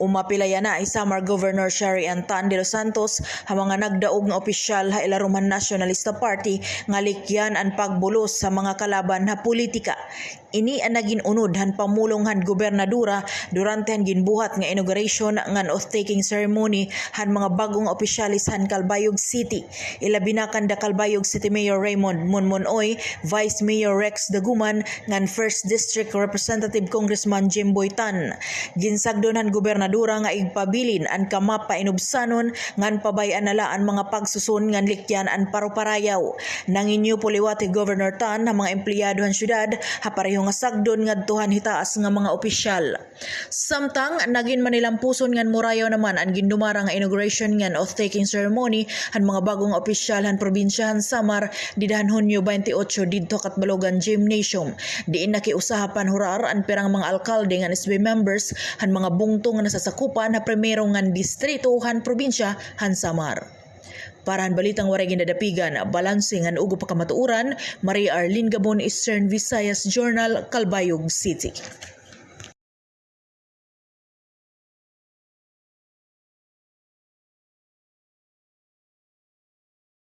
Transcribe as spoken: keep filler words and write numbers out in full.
Umapil yana hi Samar Governor Shari Ann Tan de los Santos ha mga nagdaog nga opisyal ha ilarom han Nationalista Party nga likyan an pagbulos sa mga kalaban ha politika. Ini an nagin unod han pamulong han gobernadora durante han ginbuhat nga inauguration ngan oath-taking ceremony han mga bag-o nga opisyales han Calbayog City. Ilabi na kanda Calbayog City Mayor Raymond Monmonoy, Vice Mayor Rex Daguman, ngan First District Representative Congressman Jimboy Tan. Ginsagdon han gobernadora nga igpabilin an kamapainubsanon ngan pabay-an na la an mga pagsuson ngan likyan an paruparayaw. Nanginyupo liwat hi Governor Tan ha mga empleyado han syudad ha pareho nga sagdon ngadto han hitaas nga mga opisyal. Samtang nagin manilampuson ngan murayaw naman an gindumara nga inauguration ngan oath-taking ceremony han mga bag-o nga opisyal han probinsya han Samar dida han Hunyo twenty-eight didto ha Catbalogan Gymnasium, diin nakiusa ha panhurar an pirang mga alkalde ngan S B members han mga bungto nga nasasakupan ha primero ngan distrito han probinsya han Samar. Para han balitang waray ginadapigan, balanse ngan ugop ha kamatuoran, Maria Arlene Gabon, Eastern Visayas Journal, Calbayog City.